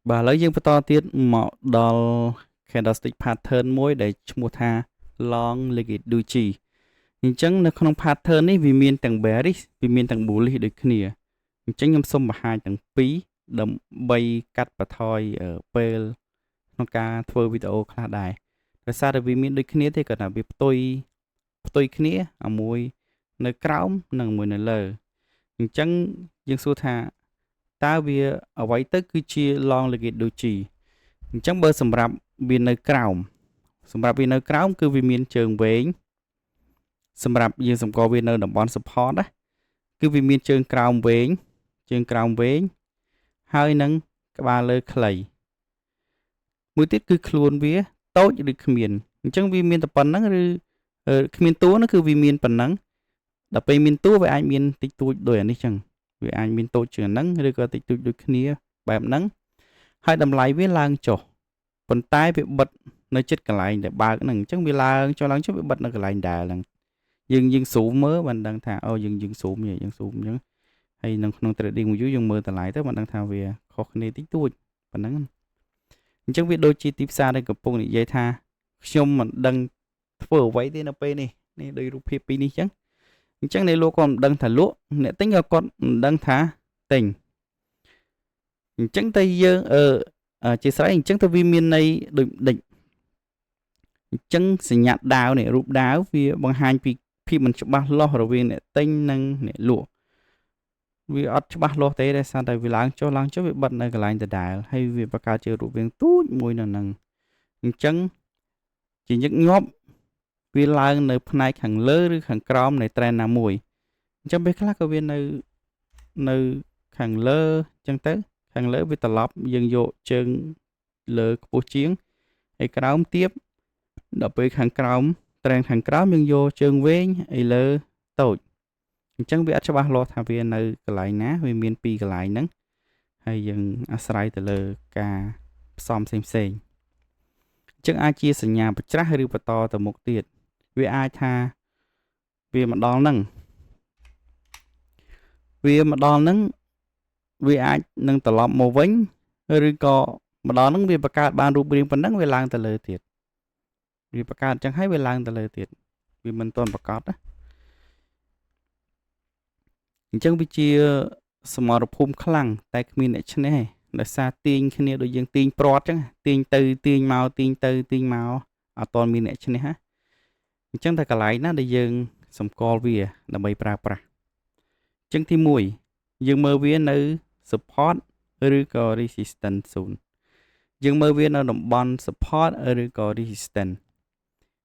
បាទឥឡូវយើងបន្តទៀតមកដល់ candlestick pattern មួយដែលឈ្មោះថា long legged doji។ អញ្ចឹងនៅក្នុង pattern នេះវាមានទាំង bearish វាមានទាំង bullish ដូចគ្នាអញ្ចឹងខ្ញុំសូមបង្ហាញទាំងពីរដើម្បីកាត់បន្ថយពេលក្នុងការធ្វើវីដេអូខ្លះដែរដោយសារតែវាមានដូចគ្នាទេគាត់ថាវាផ្ទុយផ្ទុយគ្នាអាមួយនៅក្រោមនិងមួយនៅលើអញ្ចឹងយើងសួរថាតើវាអ្វីទៅគឺជា long legged doji? អញ្ចឹងបើសម្រាប់វានៅក្រោមសម្រាប់វានៅក្រោមគឺវាមានជើងវែងសម្រាប់យើងសម្គាល់វានៅតំបន់ support ណាគឺវាមានជើងក្រោមវែងជើងក្រោមវែងហើយនឹងក្បាលលើខ្លីមួយទៀតគឺខ្លួនវាតូចឬគ្មានអញ្ចឹងវាមានតែប៉ុណ្្នឹងឬគ្មានតួនោះគឺវាមានប៉ុណ្ណឹងដល់ពេលមានតួវាអាចមានតិចតួចដូចអានេះចឹងវាអាចមានតូចជាងហ្នឹងឬក៏តិចតួចដូចគ្នាបែបហ្នឹងហើយតម្លៃវាឡើងចុះប៉ុន្តែវាបិទនៅចិត្តកន្លែងដែលបើកហ្នឹងអញ្ចឹងវាឡើងចុះឡើងចុះវាបិទនៅកន្លែងដែលហ្នឹងយើងយើង zoom មើលបានដឹងថាអូយើងយើង zoom យើង zoom អញ្ចឹងហើយនៅក្នុង trading view យើងមើលតម្លៃទៅបានដឹងថាវាខុសគ្នាតិចតួចប៉ុណ្ណឹងអញ្ចឹងវាដូចជាទីផ្សារដែលកំពុងនិយាយថាខ្ញុំមិនដឹងធ្វើអ្វីទេនៅពេលនេះនេះដោយរូបភាពពីរនេះអញ្ចឹងអញ្ចឹងអ្នកលក់ក៏មិនដឹងថាលក់អ្នកទិញក៏គាត់មិនដឹងថាទិញអញ្ចឹងតែយើងអឺជាស្រ័យអញ្ចឹងទៅវាមានន័យដូចដេចអញ្ចឹងសញ្ញាដាវនេះរូបដាវវាបង្ហាញពីភាពមិនច្បាស់លាស់រវាងអ្នកទិញនិងអ្នកលក់វាអត់ច្បាស់លាស់ទេដោយសារតែវាឡើងចុះឡើងចុះវាបិទនៅកន្លែងដដែលហើយវាបង្កើតជារូបរាងទូចមួយនៅនឹងអញ្ចឹងជាញឹកញាប់វាឡើងនៅផ្នែកខាងលើឬខាងក្រោមនៃ trend ណាមួយអញ្ចឹងពេលខ្លះក៏វានៅនៅខាងលើអញ្ចឹងទៅខាងលើវាត្រឡប់យើងយកជើងលើខ្ពស់ជាងហើយក្រោមទៀបដល់ពេលខាងក្រោម trend ខាងក្រោមយើងយកជើងវែងហើយលើតូចអញ្ចឹងវាអត់ច្បាស់លាស់ថាវានៅកន្លែងណាវាមានពីរកន្លែងហ្នឹងហើយយើងអាស្រ័យទៅលើការផ្សំផ្សេងផ្សេងអញ្ចឹងអាចជាសញ្ញាបច្រាស់ឬបន្តទៅមុខទៀតវាអាចថាវាមកដល់ហ្នឹងវាមកដល់ហ្នឹងវាអាចនឹងត្រឡប់មកវិញឬក៏មកដល់ហ្នឹងវាបង្កើតបានរូបរាងប៉ុណ្ណឹងវាឡើងទៅលើទៀតវាបង្កើតអញ្ចឹងហើយវាឡើងទៅលើទៀតវាមិនទាន់ប្រកបណាអញ្ចឹងវាជាសមរភូមិខ្លាំងតែគ្មានអ្នកឈ្នះទេដោយសារទាញគ្នាដូចយើងទាញព្រាត់អញ្ចឹងទាញទៅទាញមកទាញទៅទាញមកអត់ទាន់មានអ្នកឈ្នះណាអញ្ចឹងតែកន្លែងណាដែលយើងសម្គាល់វាដើម្បីប្រើប្រាស់អញ្ចឹងទី1យើងមើលវានៅ support ឬក៏ resistance zone យើងមើលវានៅតំបន់ support ឬក៏ resistance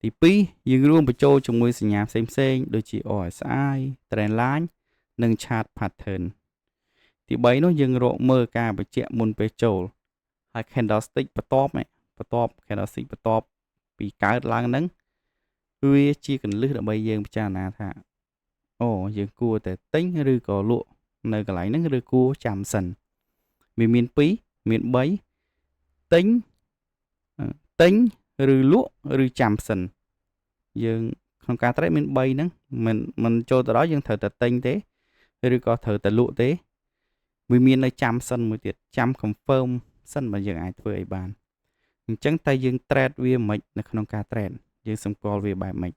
ទី2យើងរួមបញ្ចូលជាមួយសញ្ញាផ្សេងផ្សេងដូចជា RSI trend line និង chart pattern ទី3នោះយើងរកមើលការបញ្ជាក់មុនពេលចូលហើយ candlestick បន្ទាប់បន្ទាប់ candlestick បន្ទាប់ពីកើតឡើងហ្នឹងវាជាកលឹះដើម្បីយើងពិចារណាថាអូយើងគួរតែទិញឬក៏លក់នៅកន្លែងហ្នឹងឬគួរចាំសិនវាមាន2មាន3ទិញទិញឬលក់ឬចាំសិនយើងក្នុងការ trade មាន3ហ្នឹងមិនមិនចូលទៅដល់យើងត្រូវតែទិញទេឬក៏ត្រូវតែលក់ទេវាមាននៅចាំសិនមួយទៀតចាំ confirm សិនបើយើងអាចធ្វើអីបានអញ្ចឹងតែយើង trade វាមិននៅក្នុងការ trade យើងសម្គាល់វាបែបម៉េច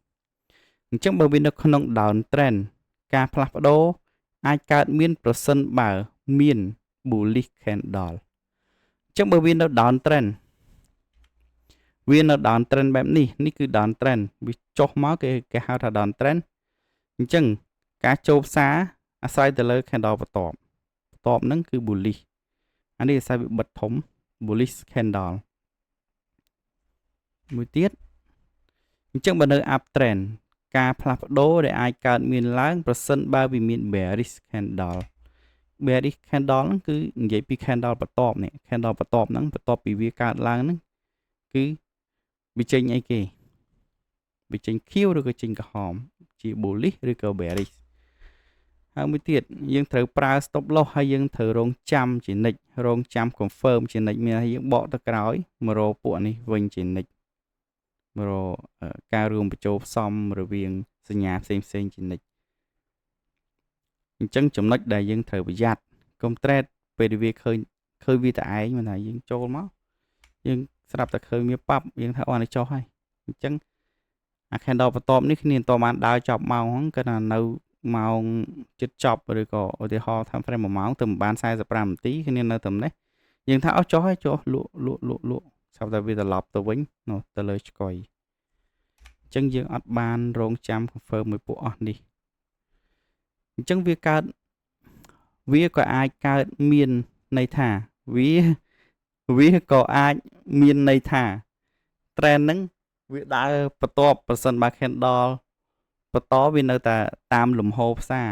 អញ្ចឹងបើវានៅក្នុង down trend ការផ្លាស់ប្ដូរអាចកើតមានប្រសិនបើមាន bullish candle អញ្ចឹងបើវានៅ down trend វានៅ down trend បែបនេះនេះគឺ down trend វាចុះមកគេគេហៅថា down trend អញ្ចឹងការចូលផ្សារអាស្រ័យទៅលើ candle បន្ទាប់បន្ទាប់ហ្នឹងគឺ bullish អានេះអាស្រ័យវាបិទធំ bullish candle មួយទៀតអញ្ចឹងបើនៅ up trend ការផ្លាស់ប្ដូរដែលអាចកើតមានឡើងប្រសិនបើវាមាន bearish candle bearish candle ហ្នឹងគឺនិយាយពី candle បន្ទាប់នេះ candle បន្ទាប់ហ្នឹងបន្ទាប់ពីវាកើតឡើងហ្នឹងគឺវាចេញអីគេវាចេញខៀវឬក៏ចេញក្រហមជា bullish ឬក៏ bearish ហើយមួយទៀតយើងត្រូវប្រើ stop loss ហើយយើងត្រូវរងចាំជានិច្ចរងចាំ confirm ជានិច្ចមានថាយើងបកទៅក្រោយមករកពួកនេះវិញជានិច្ចមករកការរួមបញ្ចូលផ្សំរវាងសញ្ញាផ្សេងផ្សេងជានិច្ចអញ្ចឹងចំណុចដែលយើងត្រូវប្រយ័ត្នកុំ trade ពេលវាឃើញ ឃើញវាតែឯងមិនថាយើងចូលមកយើងស្រាប់តែឃើញវាប៉ាប់យើងថាអូអានេះចុះហើយអញ្ចឹងអា candle បន្ទាប់នេះគ្នាមិនតបានដើរចប់ម៉ោងហ្នឹងគាត់ថានៅម៉ោងជិតចប់ឬក៏ឧទាហរណ៍ time frame 1ម៉ោងទៅមិនបាន45នាទីគ្នានៅត្រឹមនេះយើងថាអស់ចុះហើយចុះលក់លក់លក់លក់ស្រាប់តែវាត្រឡប់ទៅវិញនោះទៅលើឆ្កុយអញ្ចឹងយើងអត់បានរងចាំ confirm មួយពួកអស់នេះអញ្ចឹងវាកើតវាក៏អាចកើតមានន័យថាវាក៏អាចមានន័យថា trend ហ្នឹងវាដើរបន្ទាប់ប្រសិនបើ candle បន្តវានៅតែតាមលំហផ្សារ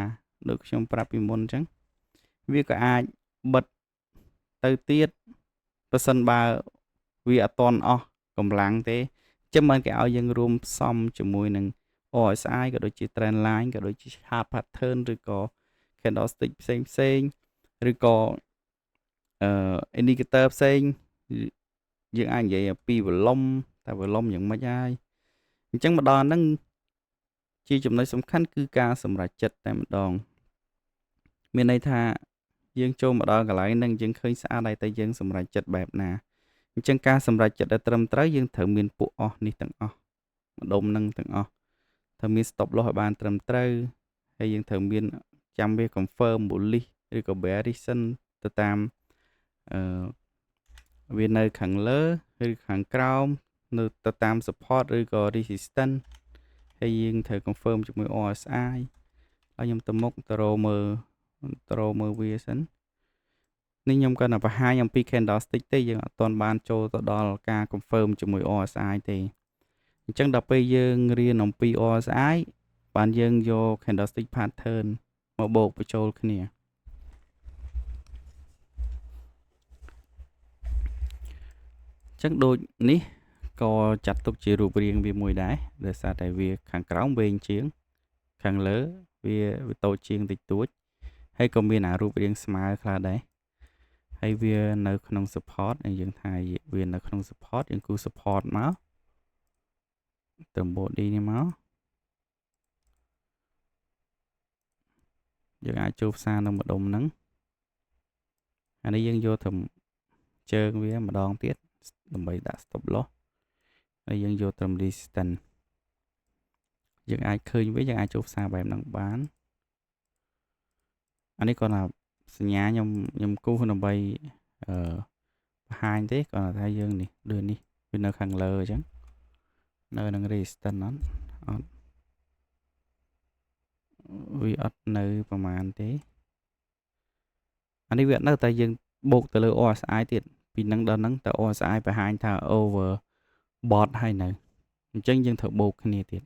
ដូចខ្ញុំប្រាប់ពីមុនអញ្ចឹងវាក៏អាចបិទទៅទៀតប្រសិនបើវាអត់តន់អស់កម្លាំងទេចឹងមិនគេឲ្យយើងរួមផ្សំជាមួយនឹង RSI ក៏ដូចជា trend line ក៏ដូចជា chart pattern ឬក៏ candlestick ផ្សេងផ្សេងឬក៏អឺ indicator ផ្សេងយើងអាចនិយាយអំពី volume តែ volume យ៉ាងម៉េចហើយអញ្ចឹងមកដល់ហ្នឹងជាចំណុចសំខាន់គឺការសម្រេចចិត្តតែម្ដងមានន័យថាយើងចូលមកដល់កន្លែងហ្នឹងយើងឃើញស្អាតហើយតែយើងសម្រេចចិត្តបែបណាអញ្ចឹងការសម្រេចចិត្តដែលត្រឹមត្រូវយើងត្រូវមានពួកអស់នេះទាំងអស់ម្ដុំនឹងទាំងអស់ត្រូវមាន stop loss ឲ្យបានត្រឹមត្រូវហើយយើងត្រូវមានចាំវា confirm bullish ឬក៏ bearish សិនទៅតាមអឺវានៅខាងលើឬខាងក្រោមនៅទៅតាម support ឬក៏ resistance ហើយយើងត្រូវ confirm ជាមួយ RSI ហើយខ្ញុំទៅមុខទៅរកមើលទៅរកមើលវាសិននេះខ្ញុំគាត់តែបង្ហាញអំពី candlestick ទេយើងអត់ទាន់បានចូលទៅដល់ការ confirm ជាមួយ RSI ទេអញ្ចឹងដល់ពេលយើងរៀនអំពី RSI បានយើងយក candlestick pattern មកបូកបញ្ចូលគ្នាអញ្ចឹងដូចនេះក៏ចាត់ទុកជារូបរាងវាមួយដែរដោយសារតែវាខាងក្រោមវែងជាងខាងលើវាវាតូចជាងតិចតួចហើយក៏មានអារូបរាងស្មើខ្លះដែរហើយវានៅក្នុង support ហើយយើងថាវានៅក្នុង support យើងគូ support មកត្រឹម body នេះមកយើងអាចចូលផ្សារនៅម្ដុំហ្នឹងអានេះយើងយកត្រឹមជើងវាម្ដងទៀតដើម្បីដាក់ stop loss ហើយយើងយកត្រឹម resistance យើងអាចឃើញវាយើងអាចចូលផ្សារបែបហ្នឹងបានអានេះគាត់ថាសញ្ញាខ្ញុំខ្ញុំគូសដើម្បីអឺបង្ហាញទេគាត់ថាយើងនេះដូចនេះវានៅខាងលើអញ្ចឹងនៅនឹង resistance អត់អត់វាអត់នៅប្រហែលទេអានេះវាអត់នៅតែយើងបូកទៅលើ RSI ទៀតពីនឹងដល់នឹងតើ RSI បង្ហាញថា over bought ហើយនៅអញ្ចឹងយើងត្រូវបូកគ្នាទៀត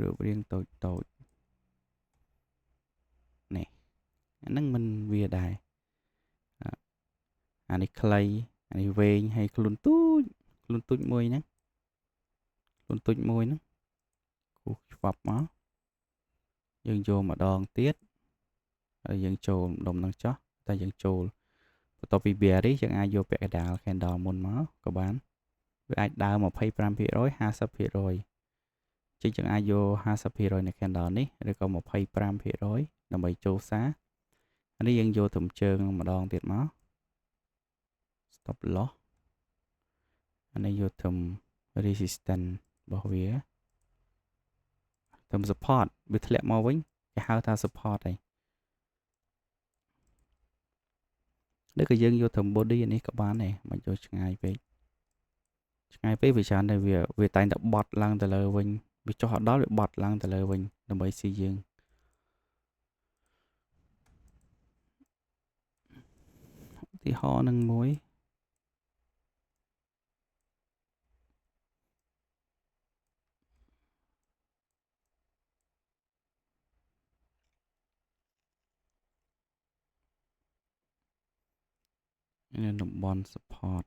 រូបរាងតូចតូចនេះអាហ្នឹងមិនវាដែរអានេះខ្លីអានេះវែងហើយខ្លួនទូចខ្លួនទូចមួយហ្នឹងខ្លួនទូចមួយហ្នឹងគូសច្បាប់មកយើងយកម្ដងទៀតហើយយើងចូលម្ដុំហ្នឹងចោះតែយើងចូលបន្ទាប់ពី bearish យើងអាចយកពាក់កណ្ដាល candle មុនមកក៏បានវាអាចដើរ25% 50%ចឹងយើងអាចយក50%នៃ candle នេះឬក៏25%ដើម្បីចូលផ្សារអានេះយើងយកត្រឹមជើងម្ដងទៀតមក stop loss អានេះយកត្រឹម resistance របស់វាត្រឹម support វាធ្លាក់មកវិញគេហៅថា support ហើយឬក៏យើងយកត្រឹម body នេះក៏បានដែរមិនយកឆ្ងាយពេកឆ្ងាយពេកវាច្រើនតែវាវាតែងតែបត់ឡើងទៅលើវិញវាចុះអត់ដល់វាបត់ឡើងទៅលើវិញដើម្បីស៊ីយើងឧទាហរណ៍នឹងមួយនៅតំបន់ support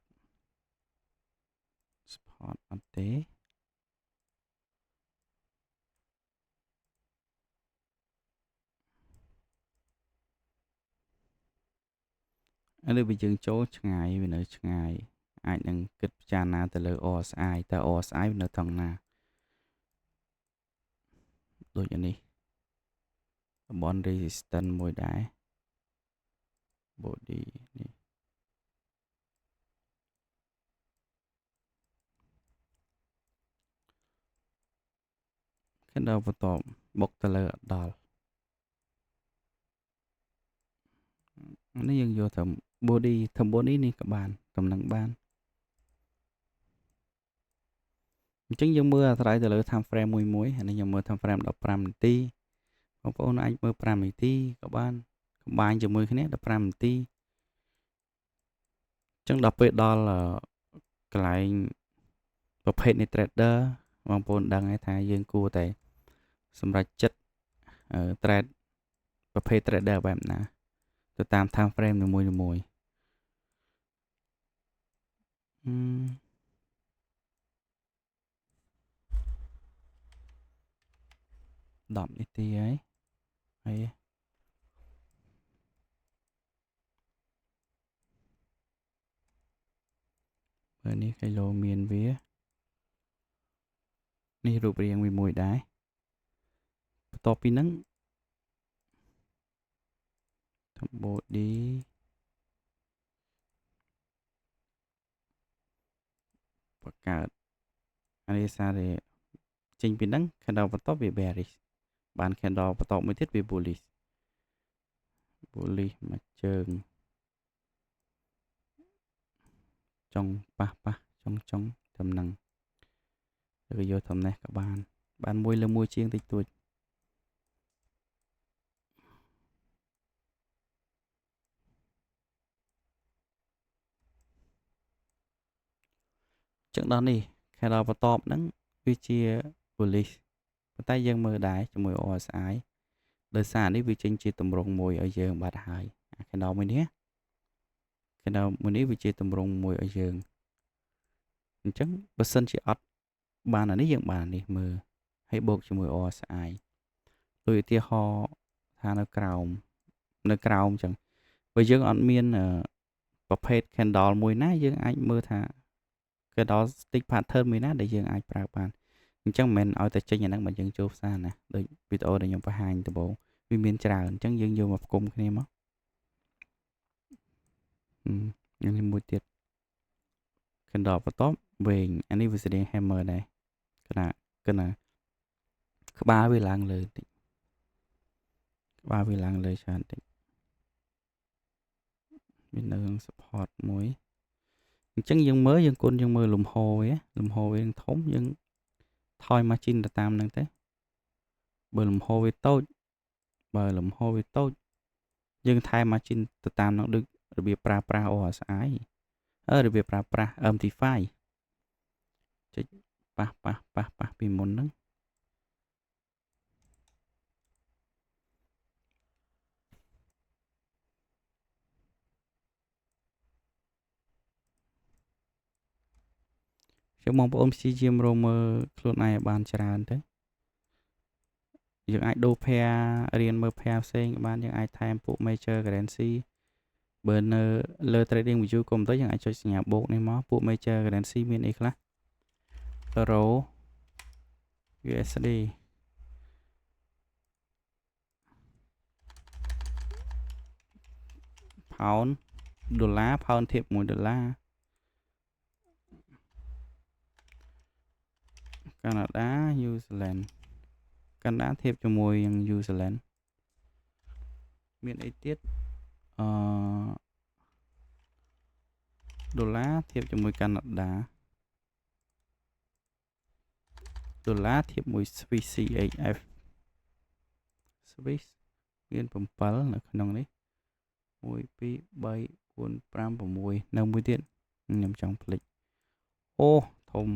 support អត់ទេឥឡូវវាយើងចូលឆ្ងាយវានៅឆ្ងាយអាចនឹងគិតពិចារណាទៅលើ RSI តើ RSI វានៅត្រង់ណា ដូចអានេះតំបន់ resistance មួយដែរ body នេះ candle បន្ទាប់បុកទៅលើអត់ដល់នេះយើងយកត្រឹម body ត្រឹម body នេះក៏បានតំណឹងបានអញ្ចឹងយើងមើលអាស្រ័យទៅលើ time frame មួយមួយអានេះខ្ញុំមើល time frame 15នាទីបងប្អូនអាចមើល5នាទីក៏បានកំបាញជាមួយគ្នា15នាទីអញ្ចឹងដល់ពេលដល់កន្លែងប្រភេទនៃ trader បងប្អូនដឹងហើយថាយើងគួរតែសម្រេចចិត្ត trade ប្រភេទ trader បែបណាទៅតាម time frame នីមួយៗ10នាទីហើយហើយមើលនេះគីឡូមានវានេះរូបរាងវាមួយដែរបន្ទាប់ពីហ្នឹង body បង្កើតអានេះសារតែចេញពីហ្នឹង candle បន្ទាប់វា bearish បាន candle បន្ទាប់មួយទៀតវា bullish bullish មួយជើងចុងប៉ះប៉ះចុងចុងតំណឹងឬយកតំណេះក៏បានបានមួយលើមួយជាងតិចតួចចឹងដល់នេះ candle បន្ទាប់ហ្នឹងវាជា bullish ប៉ុន្តែយើងមើលដែរជាមួយ RSI ដោយសារនេះវាចេញជាទម្រង់មួយឲ្យយើងបាត់ហើយអា candle មួយនេះ candle មួយនេះវាជាទម្រង់មួយឲ្យយើងអញ្ចឹងបើសិនជាអត់បានអានេះយើងបានអានេះមើលហើយបូកជាមួយ RSI ដូចឧទាហរណ៍ថានៅក្រោមអញ្ចឹងបើយើងអត់មានប្រភេទ candle មួយណាយើងអាចមើលថា candle stick pattern មួយណាដែលយើងអាចប្រើបានអញ្ចឹងមិនមែនឲ្យតែចេញអាហ្នឹងបើយើងចូលផ្សារណាដូចវីដេអូដែលខ្ញុំបង្ហាញដំបូងវាមានច្រើនអញ្ចឹងយើងយកមកផ្គុំគ្នាមកនេះមួយទៀត candle បន្ទាប់វែងអានេះវាស្តៀង hammer ដែរកណាក្បាលវាឡើងលើតិចក្បាលវាឡើងលើច្រើនតិចមាននៅក្នុង support មួយអញ្ចឹងយើងមើលយើងគុណយើងមើលលំហវាលំហវានឹងធំយើងថយ margin ទៅតាមហ្នឹងទៅបើលំហវាតូចបើលំហវាតូចយើងថែម margin ទៅតាមហ្នឹងដូចរបៀបប្រើប្រាស់ RSI របៀបប្រើប្រាស់ MT5 ចុចប៉ះប៉ះប៉ះប៉ះពីមុនហ្នឹងចឹងបងប្អូនព្យាយាមរកមើលខ្លួនឯងឲ្យបានច្រើនទៅយើងអាចដូរ pair រៀនមើល pair ផ្សេងបានយើងអាចថែមពួក major currency បើនៅលើ trading view កុំព្យូទ័រយើងអាចចុចសញ្ញាបូកនេះមកពួក major currency មានអីខ្លះ Euro USD Pound ដុល្លារ Pound ធៀបមួយដុល្លារកាណាដាញូហ្សេឡង់កាណាដាធៀបជាមួយនឹងញូហ្សេឡង់មានអីទៀតអឺដុល្លារធៀបជាមួយកាណាដាដុល្លារធៀបមួយ Swiss CHF Swiss មាន7នៅក្នុងនេះ1 2 3 4 5 6នៅមួយទៀតខ្ញុំចង់ភ្លេចអូធំ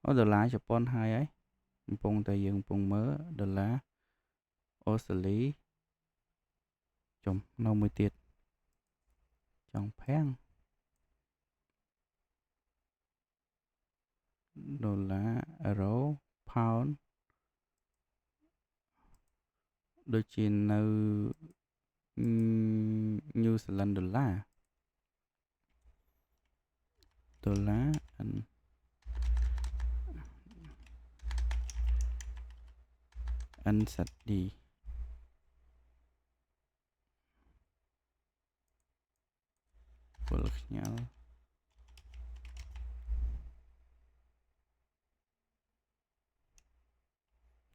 អូដុល្លារជប៉ុនហើយហើយកំពុងតែយើងកំពុងមើលដុល្លារអូស្ត្រាលីចំនៅមួយទៀតចង់ភាំងដុល្លារអឺរ៉ូផោនដូចជានៅញូហ្សេឡង់ដុល្លារដុល្លារ NZD ពលខ្ញាល់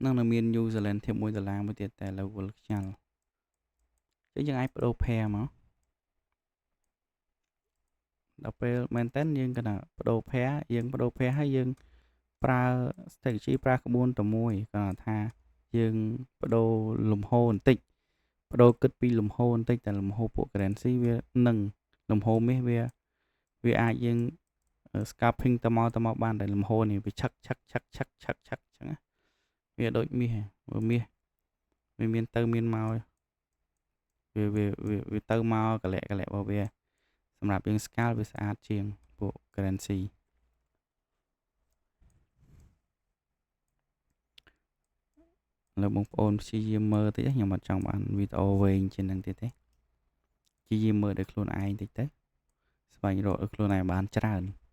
នឹងនៅមាន New Zealand ធៀប1ដុល្លារមួយទៀតតែឥឡូវវិលខ្ញាល់ចឹងយើងអាចបដូរ pair មកដល់ពេលមែនតើយើងគណៈបដូរ pair យើងបដូរ pair ហើយយើងប្រើ strategy ប្រើក្បួនតែមួយគាត់ថាយើងបដូរលំហូរបន្តិចបដូរគិតពីលំហូរបន្តិចតែលំហូរពួក currency វានឹងលំហូរមាសវាវាអាចយើង scalping ទៅមកទៅមកបានតែលំហូរនេះវាឆឹកឆឹកឆឹកឆឹកឆឹកឆឹកអញ្ចឹងណាវាដូចមាសមាសវាមានទៅមានមកវាវាវាទៅមកកលៈកលៈរបស់វាសម្រាប់យើង scalp វាស្អាតជាងពួក currency។ ឥឡូវបងប្អូនព្យាយាមមើលតិចខ្ញុំអត់ចង់បានវីដេអូវែងជាងនឹងទៀតទេព្យាយាមមើលដោយខ្លួនឯងតិចទៅស្វែងរកដោយខ្លួនឯងបានច្រើន។